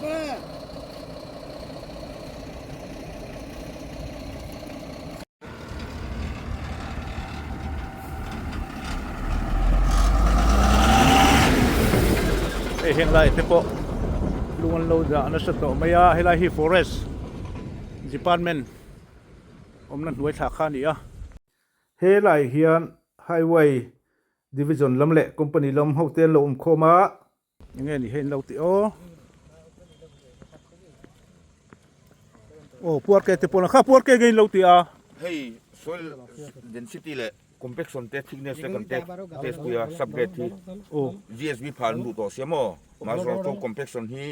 Hei heng lai te pawh lung an lo dah nasa tawh mai a helai hi forest department awmna hnuai thla kha a ni a. Helai hian highway division lam leh company lam ho te an lo awm khawm a. Enge ni hei an lo tih aw. Aw puar ke te pawh kha puar ke nge in lo tih a. Hei soil density leh compaction te thickness te kan test pui a subgrade hi GSB phah an duh tawh sia maw mahse chu compaction hi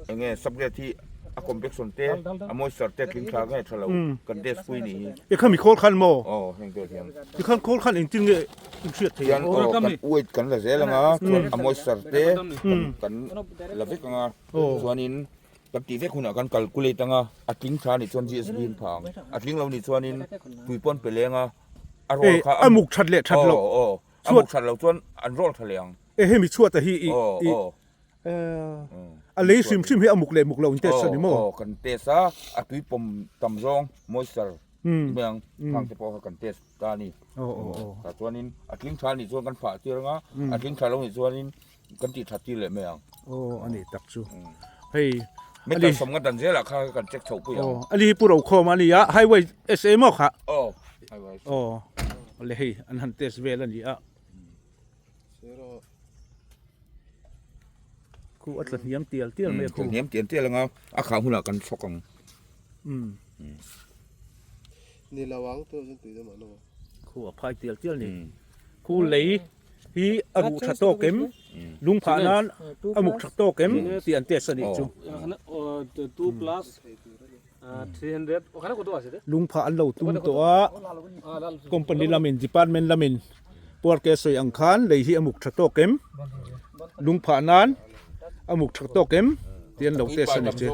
Enge subgrade hi a compaction te a moisture te tling thla nge tha lo kan test pui nih hi. E khami khawl khan maw? Aw heng te hian. Ti khan khawl khan engtin nge in hriat thei ang? Aw kan weight kan la zel anga chuan a moisture te kan la vek anga chuanin kan tih vek hunah kan calculate anga a tling tha nih chuan GSB in pha ang a tling lo nih chuanin tui pawn pe leng a a roll kha a muk that leh that loh. Aw a muk that loh chuan an roll tha leh ang. E hemi chhuat a hi i A lei hrim hrim hi a muk leh muk lo in test a ni maw? Aw kan test a, a tui pawm tam zawng moisture mai ang khang te pawh kha kan test ta a ni. Tah chuanin a tling tha anih chuan kan fah tir anga, a tling tha lo anih chuanin kan tih that tir leh mai ang. Aw a ni tak chu. Hei Meter sawm nga dan zelah kha kan check chhoh pui ang. A ni hi Pu Rokhawm a ni a, Highway SA maw kha? Aw Highway SA. Aw le hei an han test vel a ni a. Khu a tla hniam tial tial mai a khu. Tla hniam tial tial anga a khah hunah kan chhawk ang. Ni lo ang tu chuan tui deuh mah lo. Khu a phai tial tial ni. Khu lei hi a ruh tha tawk em? Lung phah nan a muk tha tawk em? Tih an test a nih chu. Lungphah an lo tum tawh a, company lamin department lamin puarke sawi ang khan lei hi a muk tha tawk em, lungphah nan a muk tha tawk em tih an lo test a ni che.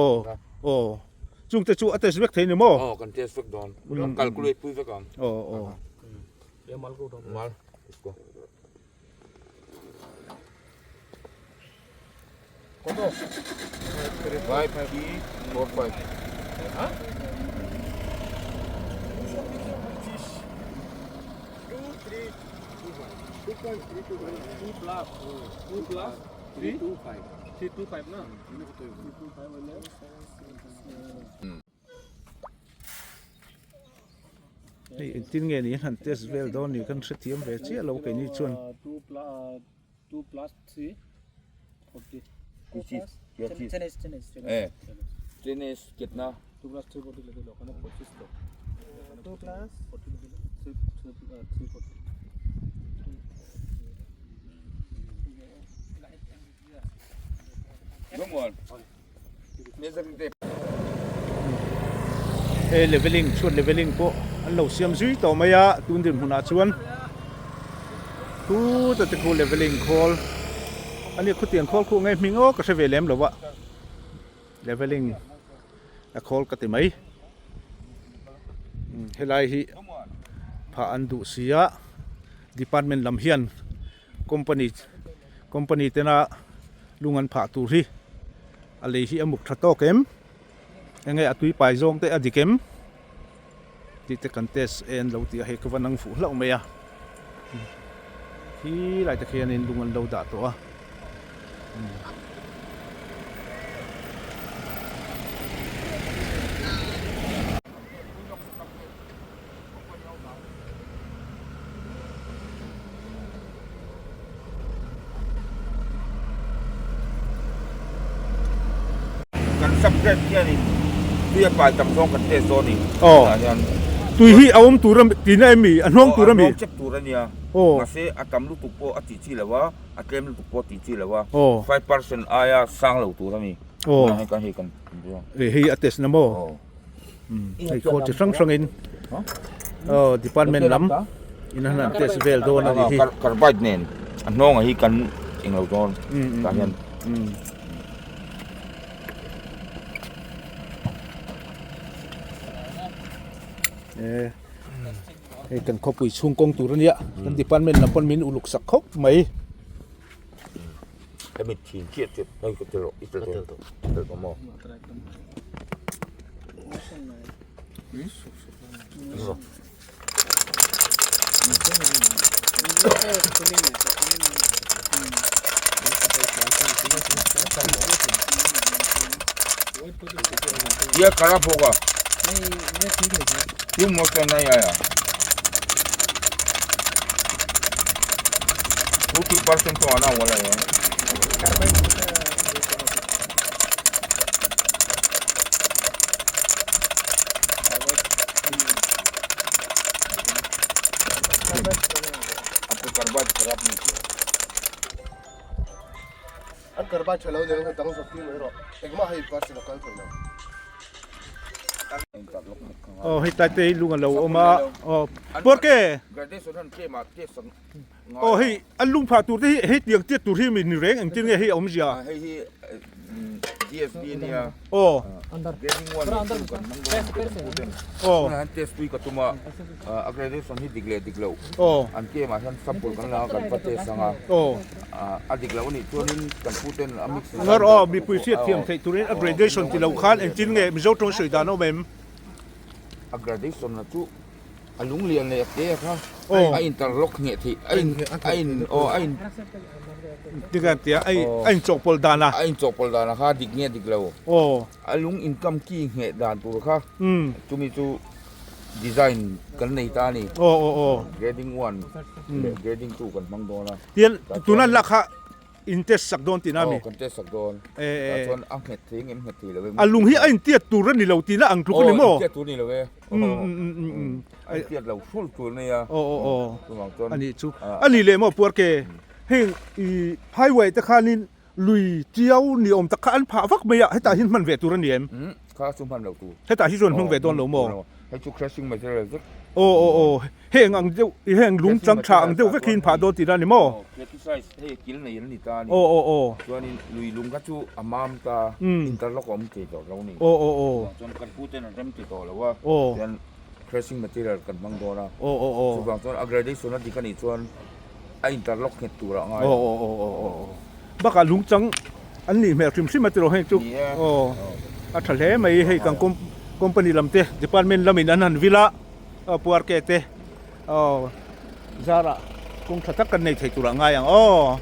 Aw aw chungte chu a test vek thei ni maw? Aw kan test vek dawn, kan calculate pui vek ang. Aw aw. Mal let's go. Five, three, four, five. Hei engtin nge ni han test vel dawn ni kan hrethiam ve chiah lo keini chuan. Hei leveling chhuat leveling pawh an lo siam zui tawh mai a tun dinhmunah chuan khutah te khu leveling khawl a nia khutiang khawl khuh nge hming aw ka hre ve lem lo a leveling a khawl ka ti mai helai hi phah an duh si a department lam hian. Company company tena lung an phah tur hi a lei hi a muk tha tawk em enge a tui pai zawng te a dik em tih te kan test en lo tih a hei ka va nang fuh hlauh mai a khi lai te khianin lung an lo dah tawh a. Kan subgrade hianin tui a pai tam zawng kan test dawn ni. Aw. Tui hi a awm tur a tihna em mi? A hnawng tur a mi? A hnawng chep tur a nia. Aw. Mahse a tam lutuk pawh a tih chi lo a, a tlem lutuk pawh a tih chi lo a. Aw. 5% aia sang lo tur a ni. Aw. Tunah hian kan hei kan Hei a test na maw? Aw. Hei khaw chi hrang hrangin aw department lam in an han test vel dawn a nih hi. Carbide nen a hnawngah hi kan englo dawn tah hian. E hei kan khawpui chhung kawng tur a nia kan department lam pawn min uluk sak khawp mai. Hemi thin chiah chu hei ka tel i tel tawh tel tawh maw? ये खराब होगा क्यों मौसम नहीं आया 2 3% तो आना वाला है आपको करवा खराब नहीं किया An karba tha lo deuh dang zawk tir mai rawh. Engmah hei percent a kal thei lo. Aw hei tlai te hi lung a lo awm a aw Puarke aw hei an lung phah tur te hi hei tiang tiat tur hi mi ni reng engtin nge hei a awmzia hei hi GSB ania aw aw test pui ka tum a accreditation hi dik leh dik lo aw an kem ah hian sample kan la a kan va test ang a aw a dik lo anih chuanin kan pu ten a mix Ngar aw mipui hriat thiam theih turin a gradation ti lo khan engtin nge Mizo tawng sawi dan a awm em? A gradation na chu a lung lian leh a te a kha a interlock ngheh theih a in a in aw a in Tikhan tia a in a inchawhpawlh dan a a inchawhpawlh dan a kha dik nge dik lo aw a lung income ki ngheh dan tur kha chumi chu Design kan nei ta a ni. Aw aw aw. Grading 1 leh grading 2 kan hmang dawn a. Tian tuna lak kha in test sak dawn tihna a mi? Aw kan test sak dawn. Eh eh. Chuan a nghet thei ngem nghet thei lo e. A lung hi a intiat tur a ni lo tihna ang tluk a ni maw? Aw intiat tur a ni lo e. A intiat lo hrul tur a nia. Aw aw aw. Chuvang chuan. A nih chu. A nih leh maw Puarke heng i highway te khanin Lui tiau ni awm tak kha an phah vak mai a, hetah hian hman ve tur a ni em? Umm, kha chu hman lo tur. Hetah hi chuan hmang ve dawn lo maw? Hei chu crashing material vek. Aw aw aw, heng ang deuh, heng lung chang tha ang deuh vek hi in phah dawn tihna a ni maw? Aw, creative size hei kil nei an ni ta a ni. Aw aw aw. Chuanin lui lung kha chu a mam ta, interlock a awm thei tawh lo ni. Aw aw aw. Chuan kan pu ten an rem ti tawh lo a. Aw. Chuan crashing material kan hmang dawn a. Aw aw aw. Chuvang chuan a gradation a dik a nih chuan a interlock nghet tur ah ngai a. Aw aw aw aw aw bakah lungchang an nih hmel hrim hrim a tiraw heng chu aw a tha hle mai hei kan company lam te department lamin an han vil a aw puar ke te aw zarah kawng tha tak kan nei thei turah ngai ang aw.